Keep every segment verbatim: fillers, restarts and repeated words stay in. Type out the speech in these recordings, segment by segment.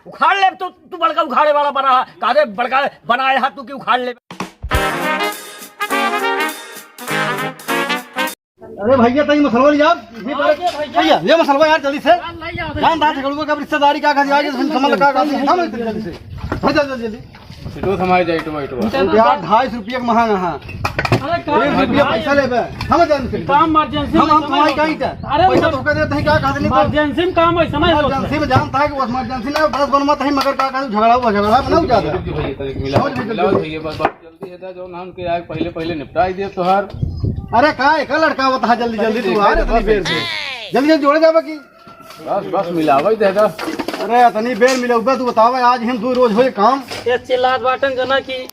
उखाड़ ले तो तू बड़का उखाड़े वाला बना है। कादे बड़का बनाए हा तू कि उखाड़ ले। अरे भैया, तनी मसलवा ले जाओ। ये भैया, ये मसलवा यार, जल्दी से। जान रहा झगड़ुआ का रिश्तेदारी का घर आगे, समझ लगा का, हम जल्दी से। हो, जल्दी, जल्दी। इटो थमाए जाए, इटो, इटो। यार, ढाई सौ रुपया के महंगा है। अरे, काम एक रुपया पैसा लेबे। हम जान से। काम emergency हम, में हम समझ तुम्हारी लो। कहीं का? अरे, पैसा तो का देते हैं, क्या कहा नहीं तो? Emergency में काम है, समझ लो। Emergency में जानता है कि वो emergency ना, बस बनवाता है, मगर का कहा, झगड़ा हुआ, झगड़ा बना ज्यादा। मिलाओ, मिलाओ, भैया, बस, बस। जल्दी है, जौन हम के आए पहिले, पहिले निपटाई दे तोहार। अरे का एक लड़का आवत है, जल्दी, जल्दी तू आ रे, इतनी देर से। जल्दी, जल्दी जोड़े जाबे की। बस, बस, मिलावे दे दा। अरे इतनी बेर मिलौबे, तू बतावे, आज हम दू रोज होए काम। ये चिल्लात बाटन जना कि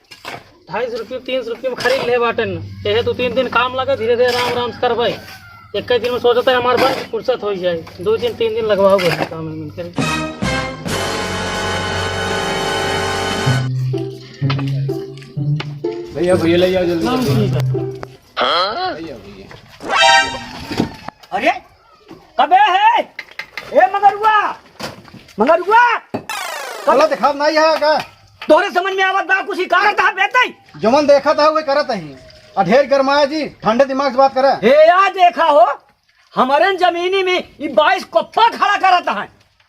ढाई सौ रुपये, तीन सौ रुपये में खरीद ले बाटन। यह दो तीन दिन काम लगे, धीरे धीरे आराम आराम से करबे। एक ही दिन में सोचते हैं हमारे बन फुर्सत हो जाए, दो दिन, तीन दिन लगवाओगे काम में मिलकर। भैया, भैया, ले जाओ जल्दी। हाँ, ठीक है। भैया, भैया। अरे, कबे है? ए मंगरुआ, मंगरुआ, कब बोला दिखात नहीं है का? तोहरे समझ में आवत बा कुछ ही कारण था बेटे? जवन देखा था वही करत ही। आ ढेर गरमाया जी, ठंडे दिमाग से बात करे। ए, या देखा हो, हमारे जमीनी में ई बाईस कोप्पा खड़ा करत है।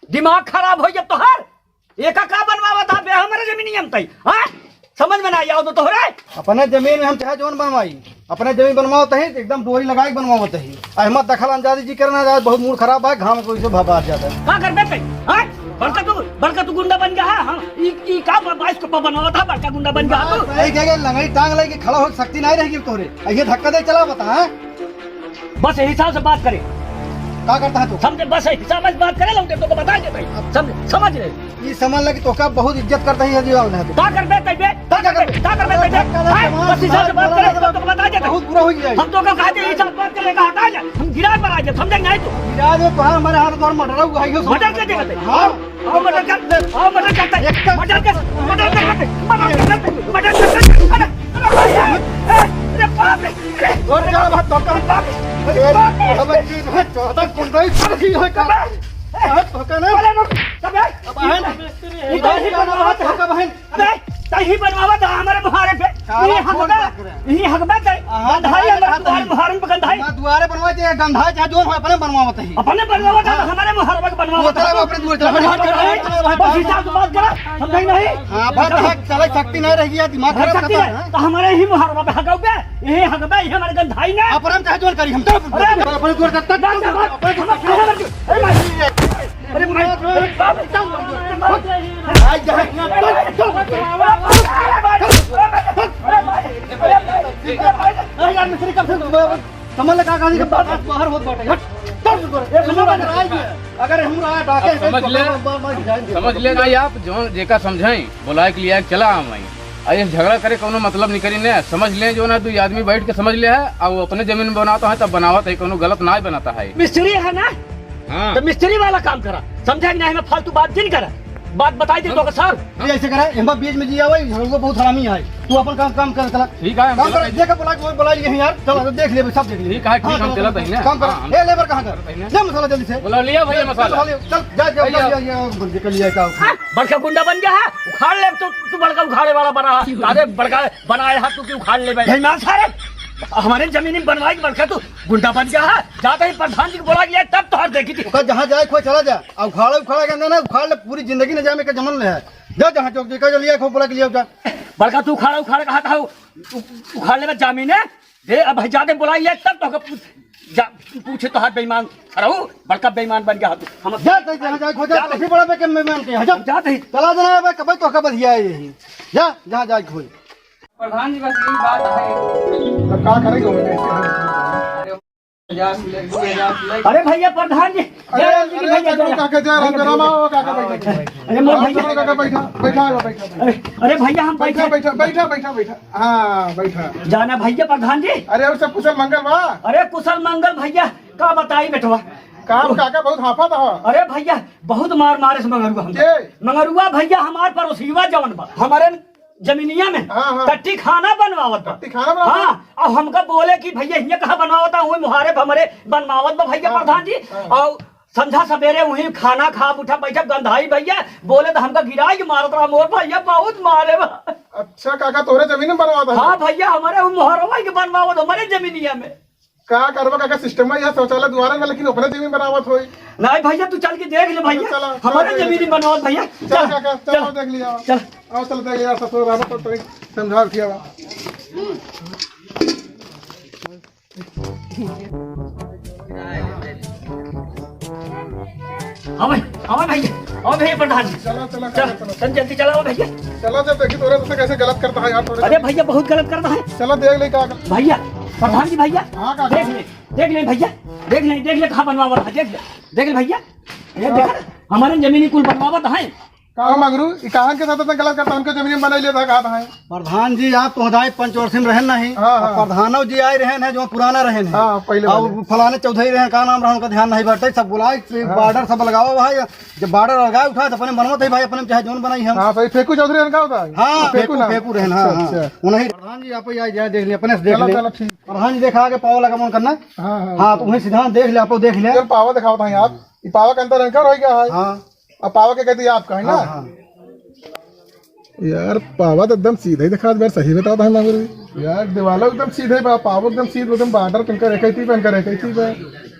दिमाग खराब हो जब तोहार। एका का बनवावत है बे हमरे जमीनिया में तई? हाँ? समझ में ना आओ तो तोहरे? अपने जमीन में हम चाहे जौन बनवाई, अपने जमीन बनवावत ही, एकदम डोरी लगाए के बनवावत ही। अहमद दखल अंदाजी जी करना, आज बहुत मूड खराब है, घाम को इसे भगा जाता है। का करबे तई? हाँ? बड़का तू, बड़का तू गुंडा बन गया है? हाँ? ई, ई का ब-, बाईस को बनवावत है, बड़का गुंडा बन गया है तू? सही कह गए, लंगड़ी टांग लेके खड़ा हो सकती नहीं रहेगी तोहरे। ये धक्का दे चला बता, हाँ? बस यही हिसाब से बात करे। का करता है तू? समझे, बस यही हिसाब से बात करे, लौटे तो को बता दे भाई। समझे, समझ ले। ये समझ ले कि तोका बहुत इज्जत करता है, ये दीवाल है तू। का करबे तैबे? का करबे? का करबे तैबे? का करबे? हैं? बस हिसाब से बात करे, तो को बता दे भाई। बहुत बुरा हो गया। हम तो का कहते हैं, हिसाब से बात करे, का हटा जा। हम गिरा पर आ जाए, समझे नहीं तू? गिरा दे तो हमारे हाथ पर मर्डर हुआ है, ये समझ। मर्डर कर दे बते। हाँ। आओ मर्डर कर, आओ मर्डर करता है। एक मर्डर कर, मर्डर कर, मर्डर कर, मर्डर कर। अरे, अरे, अरे, अरे बाप रे, अरे, और क्या बात धोखा? बाप रे, अरे, बाप रे। अब की है, चौदह कुंडली चढ़ गई है का? अरे, धोखा ना। अरे, रुक, अबे। अब है ना? ये कहीं बनवावत है। धोखा बहन। अबे, कहीं बनवावत है हमारे मुहारे पे। साला ये कौन हकबा, बात करे? ये हकबा दे। हाँ, गंधाई हमारे दुआरे मुहारे पे गंधाई। ना दुआरे बनवा दे, गंधाई चाहे जो हो, अपने बनवावत है। अपने बनवावत है, हाँ। हमारे मुहारे पे बनवावत है। वो चला, अपने दुआरे चला। बस हिसाब से बात करा, समझे नहीं? हाँ, बस, हाँ, चला, शक्ति नहीं रही है, दिमाग खराब करता है। तो हमारे ही मुहारे पे हकबा, ये हकबा, ये हमारे गंधाई ना। अपने हम चाहे जो करी, हम तो अरे, अपने दुआरे तक, जा, जा, अपने दुआरे तक। अरे, भाई। अरे भाई, अरे बाप रे, बाप रे। अरे यार, मिस्त्री कब से समझ लगा, कहाँ से बात बाहर होत बाटे। हट, चल, चल, चल। अगर हम रहा डाके, समझ ले, समझ ले ना आप, जो जेका समझाई, बुलाए के लिए चला आवाई। आ ये झगड़ा करे कौनो मतलब नहीं करी ने, समझ ले जो ना, दो आदमी बैठ के समझ ले है, और वो अपने जमीन में बनाता है तब बनावत है, कौनो गलत ना बनाता है। मिस्त्री है ना? हाँ। तो मिस्त्री वाला काम करा, समझा कि नहीं? मैं फालतू बात जिन करा, बात बताई दे तो साहब। ये ऐसे करा, एम्बा बीच में जिया हुआ है, वो बहुत हरामी है। तू अपन काम, काम कर, चला। ठीक है, हम काम चलत कर, हई। देख के बुला, वो बुला लिए हैं यार, चला, देख ले, सब देख ले। ठीक है, ठीक, हाँ, हम चला, चलत हई ना। काम कर। हाँ, हम ए, लेबर कहाँ कर? चलत हई ना। ले मसाला जल्दी से। बुला लिया भैया मसाला। चल, चल, जा, जा, भैया। जा, जा, जा, बंद कर लिया, क्या? हाँ, बड़का गुंडा बन गया है, उखाड़ ले तो तू बड़का उखाड़े वाला बना है। अरे बड़का बनाए है तू कि उखाड़ ले भाई। बेईमान सारे, हमारे जमीन में बनवाई बड़का तू गुंडा बन गया है। जाते ही प्रधान जी को बोला गया तब तो हर देखी थी। ओका जहाँ जाए खोए चला जा, आ उखाड़ा उखाड़ा के ना, ना उखाड़ ले, पूरी जिंदगी न जाए में का जमन ले है। जा जहाँ जो, जो, जो लिया खो बोला के लिया जा। बड़का तू उखाड़ा उखाड़ा कहा था, उ-, उखाड़ ले जामीन है। दे अब भाई जाते बोला गया तब तो हके पूछ, जा, पूछे तो हाथ बेईमान खराऊ, बड़का बेईमान बन गया तू। हम जा, जा, जहाँ जाए खो जा, जा, तो फिर बड़ा बेके बेईमान के, जा। हम जाते ही। चला देना है भाई, कब तो हके बधिया है यही। जा, जहाँ जाए खोए। प्रधान जी, बस यही बात है। तो का करेंगे हम कैसे? अरे, पचास ले, दो हजार ले। अरे भैया प्रधान जी, अरे, जय राम जी की अरे, भैया, जय राम। काका, जय राम, जय राम, आओ, काका, बैठो। अरे मोर हाँ, भैया। चलो, काका, बैठा, बैठा, बैठा, बैठा। अरे, अरे भैया, हम बैठा, बैठे। बैठा, बैठा, बैठा, बैठा। हाँ, बैठा। जाना भैया प्रधान जी। अरे, और सब कुशल मंगल बा? अरे कुशल मंगल भैया, का बताई बेटवा। काम काका बहुत हाफत ह। अरे भैया, बहुत मार मारे से मंगरुआ हम। के? मंगरुआ भैया हमार पड़ोसिया जवन बा, हमारे जमीनिया में हाँ, हाँ। टट्टी खाना बनवावत बा। टट्टी खाना बनवावत बा? हाँ, अब हमका बोले कि भैया हियाँ कहाँ बनवावत है, वही मुहारे पे हमरे बनवावत बा भैया हाँ, प्रधान जी। हाँ। और संझा सबेरे उहीं खाना खा उठा बैठा गंधाई भइया, बोले त हमका गिराई के मारत रहा मोर भइया, बहुत मारे बा। अच्छा काका, तोहरे जमीन में बनवावत है? हाँ भइया, हमरे उ मोहरवा के बनवावत, हमरे जमीनिया में। का करबा काका, सिस्टम में यह शौचालय दुआरे में, लेकिन अपने जमीन बनावत होई। नहीं भइया, तू चल के देख ले भइया, चला, चला हमरे देख ले। जमीन में बनवावत भइया। चल चल, काका, चल चल, देख लिया। चल। आओ, चल देख यार, ससुर रहबा तो तोरी समझा उठिया बा। अबे, अबे भइया, अबे भइया प्रधान जी। चलो, चलो, चल, चलो, चलो। चल जल्दी चला, अबे भइया। चलो, जब देखी तोरे से कैसे गलत करता है यार, तोरे अरे से। भइया, बहुत गलत करता है। चलो, देख ले का। भइया, प्रधान जी भइया, हाँ, का देख ले, देख ले भइया, देख ले, देख ले कहाँ बनवावत है, देख ले, देख ले भइया, ये हाँ। देख, हमारे जमीनी कुल बनवावत है। का हो मंगरू, ई काहन के साथ इतना गलत करता, हमके जमीन में बनाई लेता, कहा था है? प्रधान जी, आप तो हदायत पंचवर्षी में रहन नहीं। हाँ, हाँ। अब प्रधानो जी आए रहन है, जो पुराना रहन है। हाँ, पहले अब वाले। फलाने चौधरी रहन, का नाम रहा, उनका ध्यान नहीं बाटे, सब बुलाए, हाँ। बॉर्डर सब लगावा हुआ है, जब बॉर्डर लगा उठा, तो अपने बनवत है भाई, अपने चाहे जौन बनाई हम। हाँ, सही, फेकू चौधरी रहन का होता है? हाँ, फेकू फेकू, ना? फेकू रहन, हाँ, अच्छा, हाँ। अच्छा। उन्हीं प्रधान जी, आप ही आए, जाए देख लिया, अपने से देख चलो, ले। चलो, ठीक। प्रधान जी देखा आगे पावा लगा मन करना। हाँ, हाँ। हाँ, तो उन्हीं सीधा देख ले, आप देख ले। चल, पावा दिखाओ था आप, ये पावा के अंदर इनका रह गया है। हाँ। अब पावा के कहती आपका है ना? हाँ, हाँ। यार, पावा तो एकदम सीधे ही दिखात बा, सही बतावत है मंगरू। यार, दीवालो एकदम सीधे बा, पावो एकदम सीधे, एकदम बॉर्डर पे इनकर एक ही थी बा, इनकर एक ही थी बा।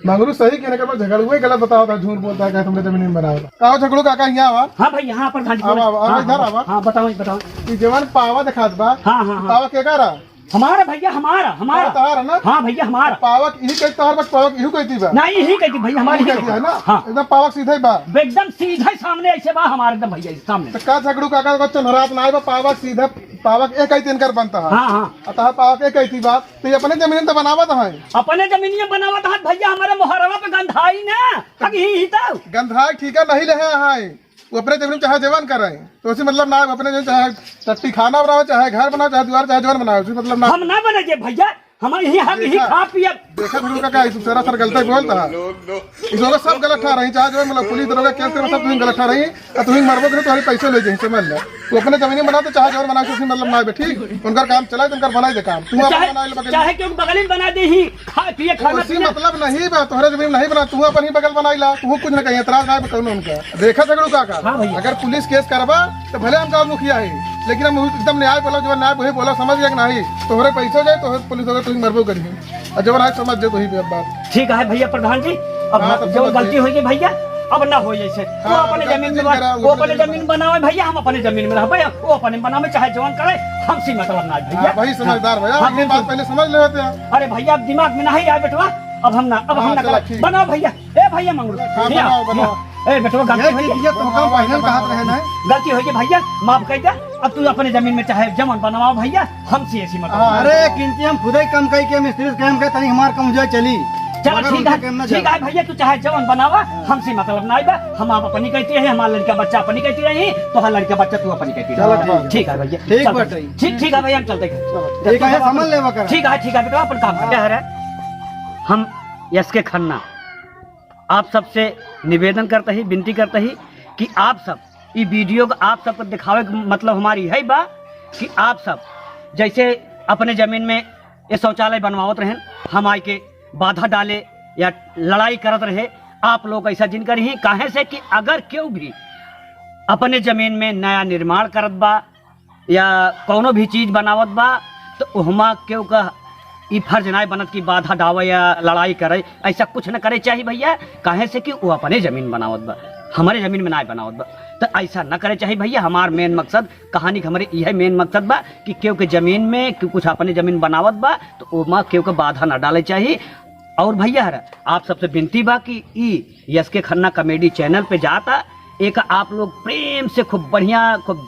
मंगरू सही कहने का बा, झगड़ुए गलत बतावत है, झूठ बोलता है, कहत हमरे जमीन में बनावत है। का हो झगड़ू काका, यहाँ आवा। हाँ भाई, यहाँ पर झांझ आवा, बोले। आवा, आवा, हाँ, इधर हाँ, आवा। हाँ, बताओ, बताओ। ये जवान पावा दिखात बा, हाँ, हाँ, हाँ। पावा के करा? हमारा भइया, हमारा, हमारा। तोहार है ना? हाँ भइया, हमारा। पावक इही कही तोहार बा, पावक इहू कही बा? नहीं, इही कही भइया, हमारी इही कही है ना? हाँ। एकदम पावक सीधे बा। एकदम सीधे सामने ऐसे बा हमारे एकदम भइया, सामने। तो का झगड़ू काका का चंद्रात ना आए बा, पावक सीधे, पावक एक ही इनकर बनता है। हाँ, हाँ। और तोहार पावक एक ही बा, तो ये अपने जमीन तो बनावत है। अपने जमीनिया बनावत है भइया, हमारे मोहरवा पे गंधाई ना, अब यही तो। गंधाई ठीक है, नहीं रहे हैं। वो अपने जमीन में चाहे जवन करे, तो उसी मतलब ना, अपने जमीन चाहे टट्टी खाना बनाओ, चाहे घर बनाओ, चाहे दीवार, चाहे जवन बनाओ, उसी मतलब ना। हम ना बने जे भइया, हम यही, हम यही देखा, खा पिए। देखा फिर उनका क्या, इस सरासर गलत ही बोलता है। इस लोग सब गलत ठा रही, चाहे जवन मतलब पुलिस दरोगा केस करे, सब तुम गलत ठा रही, और तुम मरबो करे, तुम्हारे पैसे ले जाए, समझ लो। वो अपने जमीन में बनाते, चाहे जवन बनाओ, उसी मतलब ना बे, ठीक? उनका काम चला, उनका बनाई दे काम। तू तो अपन चाहे, बनाई ले बगल में। चाहे क्यों बगल में बना दे ही, खा पिए, खाना उसी पीना। मतलब नहीं बा, तोहरे जमीन नहीं बना, तू अपन ही बगल बनाई ला, तू कुछ ना कहीं एतराज ना बा कौनो उनका। देखा झगड़ू काका, हाँ भैया। अगर पुलिस केस करबा तो भले हम गाँव मुखिया है, लेकिन हम एकदम न्याय बोला, जो न्याय वही बोला, समझ गया कि नहीं? तोहरे पैसे जाए, तोहरे पुलिस होगा, तुम मरबो करिए। और जब आज समझ जाए तो ही बात। ठीक है भैया प्रधान जी, अब हाँ, हम तब जो समझ गलती गए। होई गई भैया, अब ना होई ऐसे। वो हाँ, अपने गलती जमीन में ठीक बा-, करा, वो वो अपने अपने जमीन जमीन बनावे भैया, हम अपने जमीन में रहबे, वो अपने बनावे चाहे जवन करे, हमसे मतलब ना है भैया। हाँ, वही समझदार भैया, हाँ, ये बात बिल्कुल। पहले समझ लेते हैं। अरे भैया, अब दिमाग में नहीं आए बेटवा, अब हम ना, अब हम हाँ, ना चला, करा। ठीक। बनाओ भैया, ए भैया मंगरू, हाँ, ले आओ, बनाओ, ले आओ। बनाओ। ए बेटवा, गलती ये होई गई। चीज ये तो हम पहले कहत रहे ना। गलती होई गई भैया, माफ कर दे। अब तू अपने जमीन में चाहे जवन बनवाओ भैया, हमसे ऐसी मत हाँ, करो। अरे किंची हम खुदे कम कही के मिस्त्री से कहे, हम कहे तनी हमार कम हो जाए चली। चलो मगर ठीक उनसे है, कहना ठीक चाहे। है भैया, तू चाहे जवन बनावा, हमसे मतलब ना बा। हम आप अपनी कहती रही, हमार लड़का बच्चा अपनी कहती रही, तो हर लड़का बच्चा तू अपनी कहती चलो रही। ठीक है। ठीक है भैया, ठीक चलते बाटे। हैं। ठीक, ठीक है भैया, हम चलते हैं। ठीक है, समझ लेवा करा। ठीक है, ठीक है बेटा, अपन काम हाँ। करते हैं। हम एस के खन्ना आप सबसे निवेदन करते ही, विनती करते ही कि आप सब ई वीडियो को आप सबको दिखावे के मतलब हमारी है बा कि आप सब जैसे अपने जमीन में ये शौचालय बनवावत रहें, हम आए के बाधा डाले या लड़ाई करत रहे, आप लोग ऐसा जिन करी। काहे से कि अगर केहू भी अपने जमीन में नया निर्माण करत बा या कौनो भी चीज बनावत बा, तो ओहमा केहू का ई फर्ज नाय बनत कि बाधा डावे या लड़ाई करे, ऐसा कुछ न करे चाही भैया। काहे से कि वो अपने जमीन बनावत बा, हमरे जमीन में नाय बनावत बा, तो ऐसा न करे चाही भैया। हमार मेन मकसद, कहानी के हमरे इहे मेन मकसद बा कि केहू के जमीन में कि कुछ अपने जमीन बनावत बा, तो ओमा केहू के बाधा न डाले चाही। और भैया हरा, आप सबसे विनती बा कि ई एस के खन्ना कॉमेडी चैनल पे जाता, एक आप लोग प्रेम से खूब बढ़िया, खूब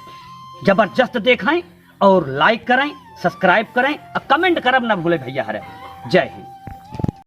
जबरदस्त देखें और लाइक करें, सब्सक्राइब करें और कमेंट करब ना भूले भैया हरे। जय हिंद।